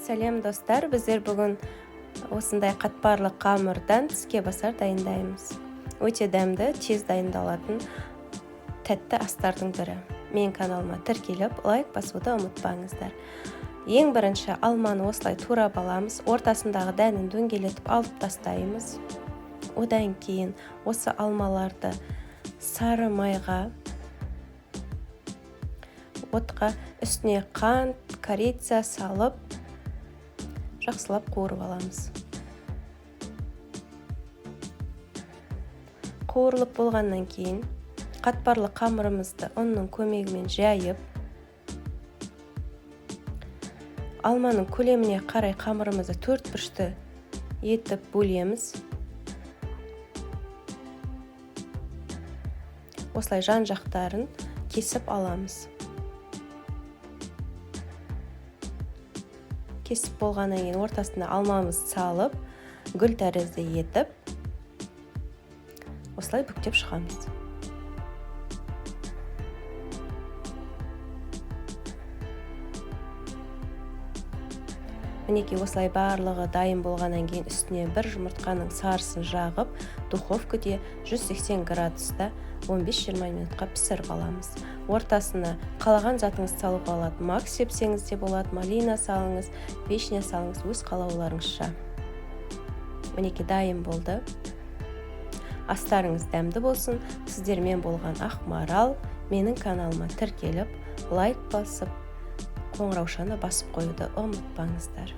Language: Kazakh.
Сәлем, достар! Біздер бүгін осындай қатпарлы қамырдан тіске басар дайындаймыз. Өте дәмді, тез дайындалатын тәтті астардың бірі. Менің каналыма тіркеліп, лайк басуды ұмытпаңыздар. Ең бірінші алманы осылай турап аламыз, ортасындағы дәнін дөңгелетіп алып тастаймыз. Одан кейін осы алмаларды сары майға, отқа, үстіне қант, корица салып, жақсылап қуырып аламыз. Қуырылып болғаннан кейін қатпарлы қамырымызды ұнның көмегімен жайып, алманың көлеміне қарай қамырымызды төрт бұрышты етіп бөлеміз. Осылай жан-жақтарын кесіп аламыз. Кесіп болғаннан кейін ортасына алмамызды салып, гүл тәрізді етіп, осылай бүктеп шығамыз. Мінекей, осылай барлығы дайын болғаннан кейін үстіне бір жұмыртқаның сарысын жағып, духовкада 180 градуста 15-20 минутқа пісіріп аламыз. Ортасына қалаған затыңызды салуға болады. Мак сепсеңіз де болады, малина салыңыз, вишня салыңыз, өз қалауларыңызша. Мінекей, дайын болды. Астарыңыз дәмді болсын. Сіздермен болған Ақмарал. Менің каналыма тіркеліп, лайк басып, қоңыраушаны басып қоюды ұмытпаңыздар.